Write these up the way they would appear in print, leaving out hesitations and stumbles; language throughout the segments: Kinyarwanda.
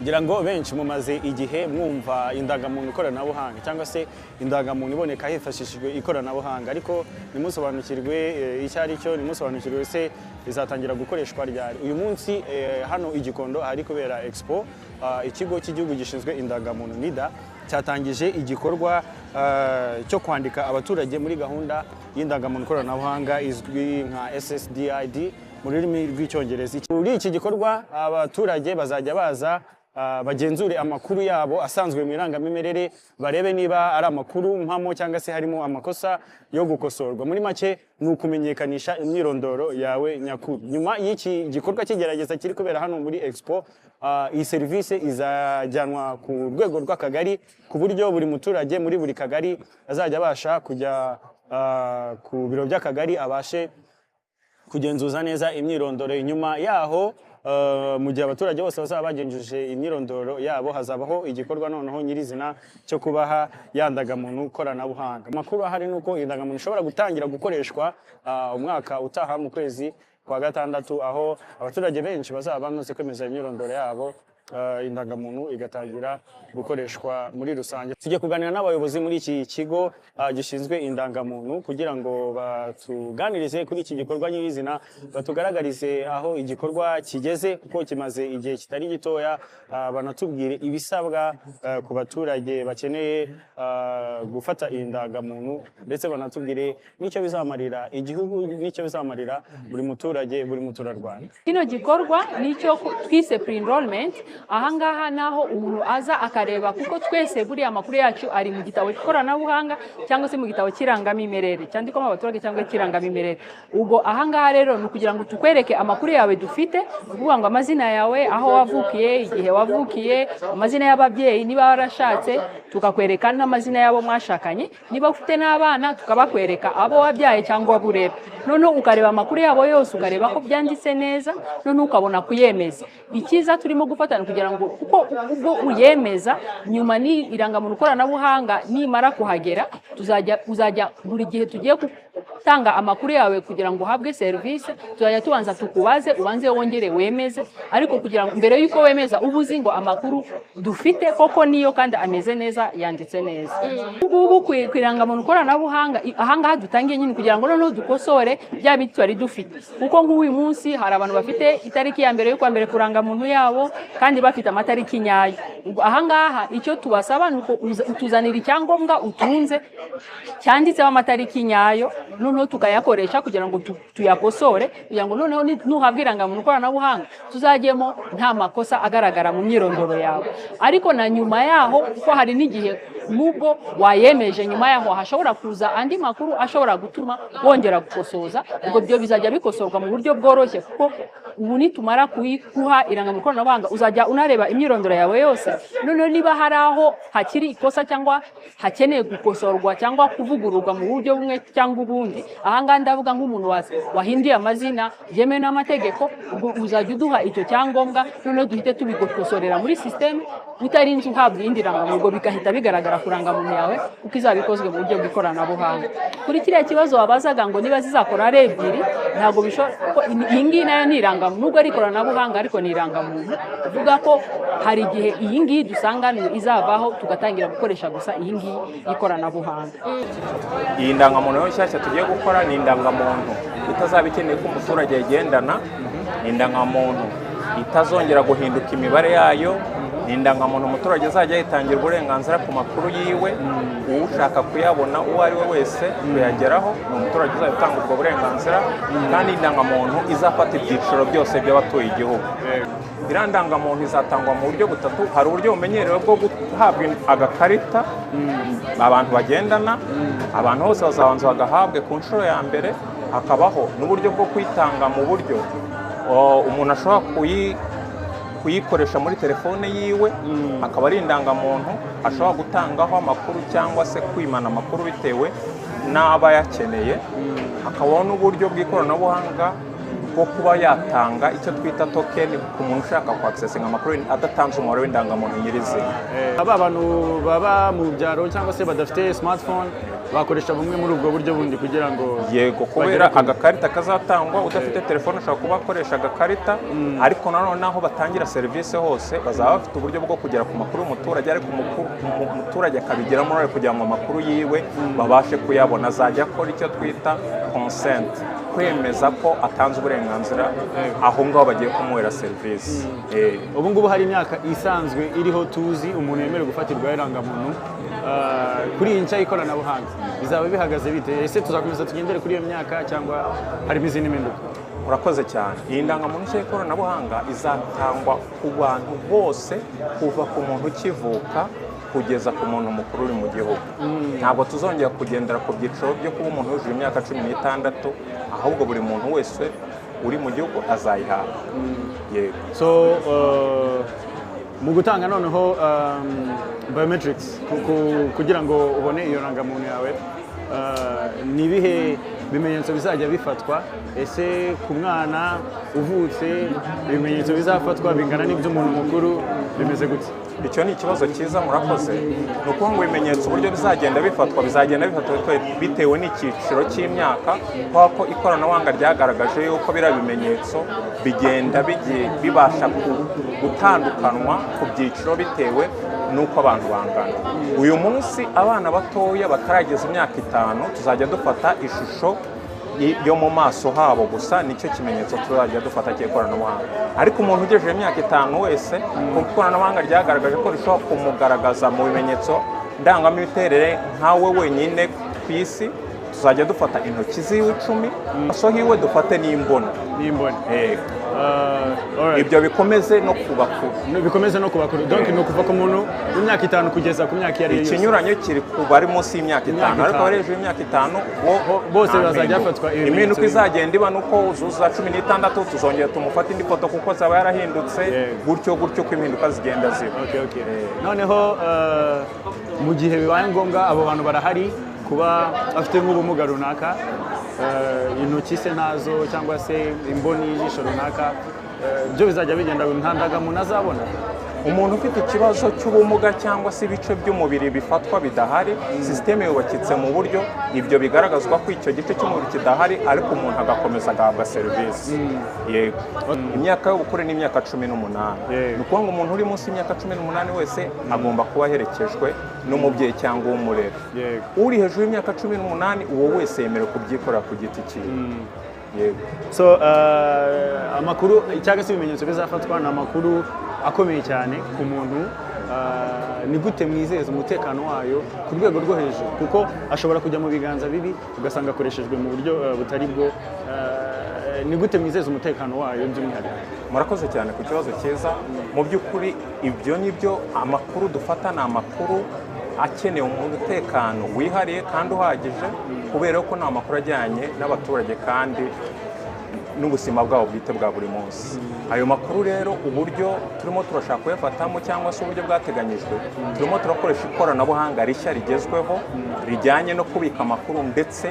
Ngira ngo benshi mumaze igihe mwumva indangamuntu ikoranabuhanga cyangwa se indangamuntu iboneka hifashishijwe ikoranabuhanga, ariko ntimusobanukirwe icyo ari cyo, ntimusobanukirwe se izatangira gukoreshwa ryari. Uyu munsi hano i Gikondo ahari kubera Expo, ikigo cy'igihugu gishinzwe indangamuntu NIDA cyatangije igikorwa cyo kwandika abaturage muri gahunda y'indangamuntu ikoranabuhanga izwi nka SSDID mu rurimi rw'Icyongereza. Muri iki gikorwa abaturage bazajya baza bagenzure amakuru yabo asanzwe mu irangamimerere, barebe niba ari amakuru mpamo cyangwa se harimo amakosa yo gukosorwa. Muri make ni ukumenyekanisha imyirondoro yawe nyakuri. Nyuma y'iki gikorwa cy'igerageza kiri kubera hano muri Expo, iyi serivisi izajyanwa ku rwego rw'akagari, ku buryo buri muturage muri buri kagari azajya abasha kujya ku biro by'akagari abashe kugenzuza neza imyirondoro. Inyuma yaho, mu gihe abaturage bose bazaba bagenzuje imyirondoro yabo, hazabaho igikorwa noneho nyirizina cyo kubaha ya ndangamuntu koranabuhanga. Amakuru ahari ni uko iyi ndangamuntu ishobora gutangira gukoreshwa umwaka utaha mu kwezi kwa gatandatu, aho abaturage benshi bazaba bamaze kwemeza imyirondoro yabo, indangamuntu igatangira gukoreshwa muri rusange. Tugiye kuganira n'abayobozi muri iki kigo gishinzwe indangamuntu kugira ngo batuganirize kuri iki gikorwa nyirizina, batugaragarize aho igikorwa kigeze kuko kimaze igihe kitari gitoya, banatubwire ibisabwa ku baturage bakeneye gufata iyi ndangamuntu, ndetse banatubwire n'icyo bizamarira igihugu n'icyo bizamarira buri muturage, buri muturarwanda. Kino gikorwa nicyo twise pre-enrollment. Ahangaha naho umuntu aza akareba, kuko twese buriya amakuru yacu ari mu gitabo cy'ikoranabuhanga cyangwa se mu gitabo cy'irangamimerere cyandikwamo abaturage cyangwa cy'irangamimerere. Ubwo ahangaha rero ni ukugira ngo tukwereke amakuru yawe dufite, ni ukuvuga ngo amazina yawe, aho wavukiye, igihe wavukiye, amazina y'ababyeyi niba warashatse, tukakwereka n'amazina y'abo mwashakanye, niba ufite n'abana tukabakwereka abo wabyaye cyangwa abo urera. Noneho ukareba amakuru yabo yose, ukareba ko byanditse neza, noneho ukabona kuyemeza. Icyiza turimo gufatana kugira ngo kuko ubwo uyemeza nyuma ni irangamuntu koranabuhanga nimara kuhagera, tuzajya uzajya buri gihe tugiye gutanga amakuru yawe kugira ngo uhabwe serivisi, tuzajya tubanza tukubaze, ubanze wongere wemeze. Ariko kugira ngo mbere y'uko wemeza uba uzi ngo amakuru dufite koko niyo kandi ameze neza, yanditse neza. Ubu ngubu ku irangamuntu koranabuhanga ahangaha dutangiye nyine kugira ngo noneho dukosore bya bindi twari dufite, kuko nk'uyu munsi hari abantu bafite itariki ya mbere y'ukwa mbere ku irangamuntu yabo kandi bafite amatariki nyayo. Ubwo ahangaha icyo tubasaba ni uko utuzanira icyangombwa utunze cyanditseho amatariki nyayo, noneho tukayakoresha kugira ngo tuyakosore, kugira ngo noneho nuhabwa irangamuntu koranabuhanga tuzajyemo nta makosa agaragara mu myirondoro yawe. Ariko na nyuma yaho, kuko hari n'igihe nubwo wayemeje nyuma yaho hashobora kuza andi makuru ashobora gutuma wongera gukosoza, ubwo byo bizajya bikosorwa mu buryo bworoshye, kuko ubu nitumara kuyiguha irangamuntu koranabuhanga uzajya unareba imyirondoro yawe yose, noneho niba hari aho hakiri ikosa cyangwa hakeneye gukosorwa cyangwa kuvugururwa mu buryo bumwe cyangwa ubundi. Ahangaha ndavuga nk'umuntu wahinduye amazina byemewe n'amategeko, ubwo uzajya uduha icyo cyangombwa, noneho duhite tubigukosorera muri sisiteme utarinze uhabwa iyindi rangamuntu, ubwo bigahita bigaragara ku rangamuntu yawe kuko izaba ikozwe mu buryo bw'ikoranabuhanga. Kuri kiriya kibazo wabazaga ngo niba zizakora ari ebyiri, ntabwo bishobora, kuko iyi ngiyi nayo ni irangamuntu, nubwo ari ikoranabuhanga ariko ni irangamuntu. Uvuga ko hari igihe iyi ngiyi dusanganwe izavaho tugatangira gukoresha gusa iyi ngiyi y'ikoranabuhanga. Iyi ndangamuntu rero nshyashya tugiye gukora ni indangamuntu itazaba ikeneye ko umuturage ayigendana, ni indangamuntu itazongera guhinduka imibare yayo, ni indangamuntu umuturage azajya yitangira uburenganzira ku makuru yiwe, ushaka kuyabona uwo ari we wese kuyageraho ni umuturage uzajya utanga ubwo burenganzira, kandi indangamuntu izafata ibyiciro byose by'abatuye igihugu. Iriya ndangamuntu izatangwa mu buryo butatu. Hari uburyo bumenyerewe bwo guhabwa agakarita abantu bagendana, abantu bose bazabanza bagahabwe ku nshuro ya mbere. Hakabaho n'uburyo bwo kwitanga mu buryo umuntu ashobora kuyikoresha muri telefone yiwe, akaba ari indangamuntu ashobora gutangaho amakuru cyangwa se kwimana amakuru bitewe n'aba yakeneye. Hakabaho n'uburyo bw'ikoranabuhanga bwo kuba yatanga icyo twita token ku muntu ushaka kwakisesinga amakuru adatanze umubare w'indangamuntu nyirizina. Aba bantu baba mu byaro cyangwa se badafite smartphone bakoresha bumwe muri ubwo buryo bundi kugira ngo Yego, kubera agakarita kazatangwa, udafite telefone ushobora kuba akoresha agakarita, ariko nanone aho batangira serivisi hose bazaba bafite uburyo bwo kugera ku makuru y'umuturage, ariko umuturage akabigiramo uruhare kugira ngo amakuru yiwe babashe kuyabona. Azajya akora icyo twita consent, kwemeza ko atanze uburenganzira aho ngaho bagiye kumuhera serivisi. Ubu ngubu hari imyaka isanzwe iriho tuzi umuntu yemerewe gufatirwaho irangamuntu. Kuri iyi nshya y'ikoranabuhanga bizaba bihagaze bite? Ese tuzakomeza tugendere kuri iyo myaka cyangwa harimo izindi mpinduka? Urakoze cyane. Iyi ndangamuntu nshya y'ikoranabuhanga izatangwa ku bantu bose, kuva ku muntu ukivuka kugeza ku muntu mukuru uri mu gihugu. Ntabwo tuzongera kugendera ku byiciro byo kuba umuntu wujuje imyaka 16, ahubwo buri muntu wese uri mu gihugu azayihabwa. Yego. So mu gutanga noneho biometrics kugira ngo ubone iyo rangamuntu yawe, ni ibihe bimenyetso bizajya bifatwa? Ese ku mwana uvutse ibimenyetso bizafatwa bingana n'iby'umuntu mukuru, bimeze gute? Icyo ni ikibazo cyiza, murakoze. Ni ukuvuga ngo ibimenyetso uburyo bizagenda bifatwa, bizagenda bifatwa bitewe n'icyiciro cy'imyaka, kubera ko ikoranabuhanga ryagaragaje yuko biriya bimenyetso bigenda bibasha gutandukanwa ku byiciro bitewe n'uko abantu bangana. Uyu munsi abana batoya batarageza imyaka 5 tuzajya dufata ishusho yo mu maso habo gusa, nicyo kimenyetso tuzajya dufata cy'ikoranabuhanga. Ariko umuntu ugejeje imyaka 5 wese, kuko ikoranabuhanga ryagaragaje ko rishobora kumugaragaza mu bimenyetso ndangamiterere nkawe wenyine ku isi, tuzajya dufata intoki ziwe 10, amaso hiwe dufate n'imboni. N'imboni. Yego. Alright. Ibyo bikomeze no ku bakuru. Bikomeze no ku bakuru. Donc ni ukuva ku muntu w'imyaka 5 kugeza ku myaka iyo ari yo yose. Ikinyuranyo kiri ku bari munsi y'imyaka 5, Imyaka ariko 5. abari hejuru y'imyaka 5 bo Bose nta bazajya mpinduka. bafatwa ibimenyetso Impinduka bimwe. izagenda iba nuko uzuza 16 tuzongera tumufate indi foto kuko zaba yarahindutse, Yego. gutyo gutyo uko impinduka zigenda ziba. Okay. Noneho mu gihe bibaye ngombwa abo bantu barahari kuba afite nk'ubumuga runaka, intoki se ntazo cyangwa se imboni y'ijisho runaka, byo bizajya bigenda nta ndangamuntu azabona? Umuntu ufite ikibazo cy'ubumuga cyangwa se ibice by'umubiri bifatwa bidahari, sisiteme yubakitse mu buryo ibyo bigaragazwa ko icyo gice cy'umubiri kidahari, ariko umuntu agakomeza agahabwa serivisi. Yego. Imyaka y'ubukure ni imyaka 18. Yego. Ni ukuvuga ngo umuntu uri munsi y'imyaka 18 wese agomba kuba aherekejwe n'umubyeyi cyangwa uwumurera. Yego. Uri hejuru y'imyaka 18 uwo wese yemerewe kubyikorera ku giti cyiwe. Yego. So amakuru cyangwa se ibimenyetso bizafatwa ni amakuru akomeye cyane ku muntu. Ni gute mwizeza umutekano wayo ku rwego rwo hejuru, kuko ashobora kujya mu biganza bibi ugasanga akoreshejwe mu buryo butari bwo? Ni gute mwizeza umutekano wayo by'umwihariko? Murakoze cyane ku kibazo cyiza. Mu by'ukuri ibyo ni byo, amakuru dufata ni amakuru akeneye umutekano wihariye kandi uhagije, kubera ko ni amakuru ajyanye n'abaturage kandi n'ubuzima bwabo bwite bwa buri munsi. Ayo makuru rero uburyo turimo turashaka kuyafatamo cyangwa se uburyo bwateganyijwe, turimo turakoresha ikoranabuhanga rishya rigezweho rijyanye no kubika amakuru ndetse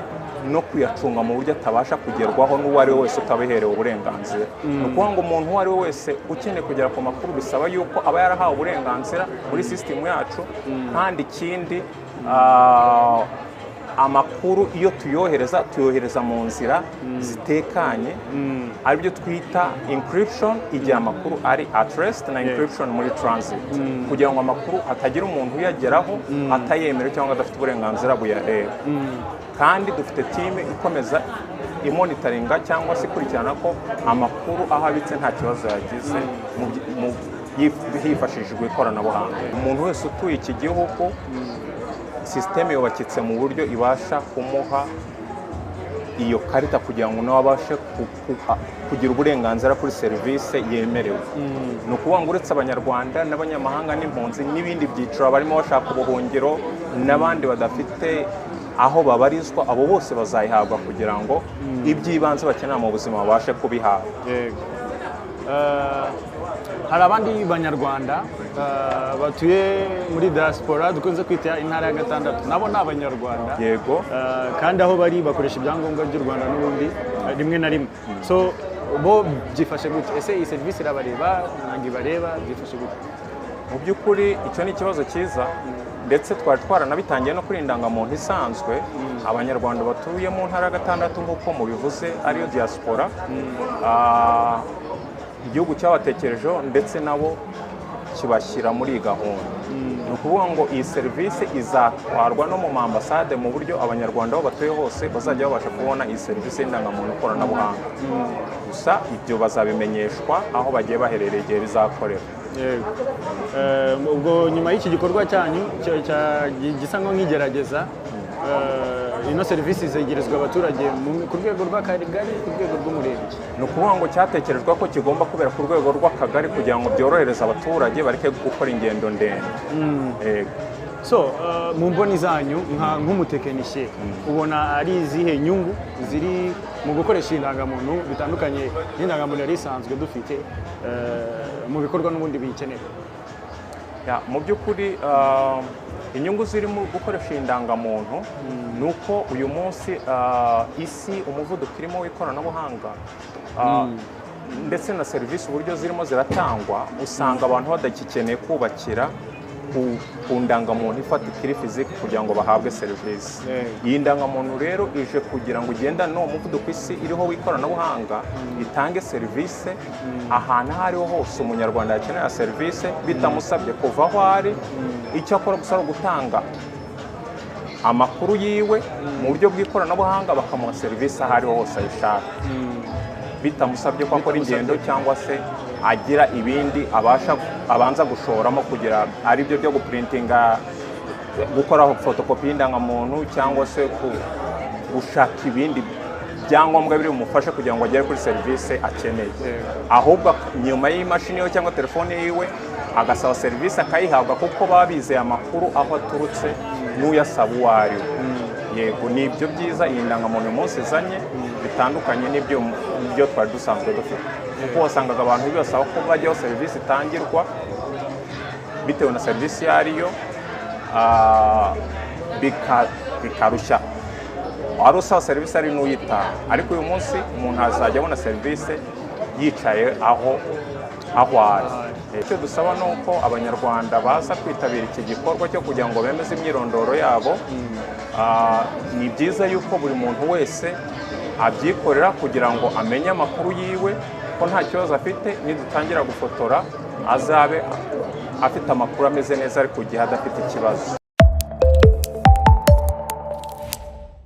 no kuyacunga mu buryo atabasha kugerwaho n'uwo ari we wese utabiherewe uburenganzira. Ni ukuvuga ngo umuntu uwo ari we wese ukeneye kugera ku makuru bisaba yuko aba yarahawe uburenganzira muri sisitemu yacu, kandi ikindi amakuru iyo tuyohereza, tuyohereza mu nzira zitekanye, aribyo twita encryption igihe amakuru ari at rest na encryption muri transit, kugira ngo amakuru hatagira umuntu uyageraho atayemerewe cyangwa adafite uburenganzira buyareba. Kandi dufite team ikomeza imonitoringa cyangwa se ikurikirana ko amakuru aho abitse nta kibazo yagize hifashishijwe ikoranabuhanga. Umuntu wese utuye iki gihugu, sisiteme yubakitse mu buryo ibasha kumuha iyo karita kugira ngo nawe abashe kugira uburenganzira kuri serivisi yemerewe. Ni ukuvuga ngo uretse Abanyarwanda n'abanyamahanga n'impunzi n'ibindi byiciro barimo bashaka ubuhungiro n'abandi badafite aho babarizwa, abo bose bazayihabwa kugira ngo iby'ibanze bakenera mu buzima babashe kubihabwa. Yego. Hari abandi banyarwanda batuye muri diaspora dukunze kwita intara ya gatandatu, nabo ni Abanyarwanda. Yego. Kandi aho bari bakoresha ibyangombwa by'u Rwanda n'ubundi rimwe na rimwe. So Bo byifashe gute? Ese iyi serivisi irabareba, ntabwo ibareba, byifashe gute? Mu by'ukuri icyo ni ikibazo cyiza, ndetse twari twaranabitangiye no kuri indangamuntu isanzwe. Abanyarwanda batuye mu ntara ya gatandatu, nk'uko mubivuze, ariyo diaspora, igihugu cyabatekerejeho ndetse nabo kibashyira muri iyi gahunda. Ni ukuvuga ngo iyi serivisi izatwarwa no mu ambasade, mu buryo Abanyarwanda aho batuye hose bazajya babasha kubona iyi serivisi y'indangamuntu koranabuhanga. Gusa ibyo bazabimenyeshwa aho bagiye baherereye igihe bizakorera. Yego. Ubwo nyuma y'iki gikorwa cyanyu gisa nko nk'igerageza, ino serivisi zegerezwa abaturage ku rwego rw'akagari, ku rwego rw'umurenge? Ni ukuvuga ngo cyatekerejwe ko kigomba kubera ku rwego rw'akagari kugira ngo byorohereze abaturage, bareke gukora ingendo ndende. Yego. So mu mboni zanyu nk'umutekinisiye, ubona ari izihe nyungu ziri mu gukoresha iyi ndangamuntu bitandukanye n'indangamuntu yari isanzwe dufite, mu bikorwa n'ubundi biyikenera? Ya, mu by'ukuri inyungu ziri mu gukoresha iyi ndangamuntu ni uko uyu munsi isi umuvuduko irimo w'ikoranabuhanga, ndetse na serivisi uburyo zirimo ziratangwa, usanga abantu badagikeneye kubakira ku ndangamuntu ifatika iri physique kugira ngo bahabwe serivisi. Iyi ndangamuntu rero ije kugira ngo igendane n'uwo muvuduko isi iriho w'ikoranabuhanga, itange serivisi ahantu aho ariho hose Umunyarwanda yakenera serivisi bitamusabye kuva aho ari. Icyo akora gusa ari ugutanga amakuru yiwe mu buryo bw'ikoranabuhanga, bakamuha serivisi aho ariho hose ayishaka, bitamusabye ko akora ingendo cyangwa se agira ibindi abasha abanza gushoramo kugira ari byo byo gupurintinga, gukora fotokopi y'indangamuntu, cyangwa se gushaka ibindi byangombwa biri bumufashe kugira ngo agere kuri serivisi akeneye. Ahubwo nyuma y'imashini yiwe cyangwa telefone yiwe agasaba serivisi akayihabwa, kuko baba bizeye amakuru aho aturutse n'uyasaba uwo ari we. Yego, ni ibyo byiza iyi ndangamuntu uyu munsi izanye bitandukanye n'ibyo byo twari dusanzwe dufite, kuko wasangaga abantu bibasaba ko bajyaho serivisi itangirwa bitewe na serivisi iyo ariyo, bikarushya wari usaba serivisi ari n'uyitanga. Ariko uyu munsi umuntu azajya abona serivisi yicaye aho ari. Icyo dusaba ni uko Abanyarwanda baza kwitabira iki gikorwa cyo kugira ngo bemeze imyirondoro yabo. Ni byiza yuko buri muntu wese abyikorera kugira ngo amenye amakuru yiwe ko nta kibazo afite. Nidutangira gufotora azabe afite amakuru ameze neza, ariko gihe adafite ikibazo.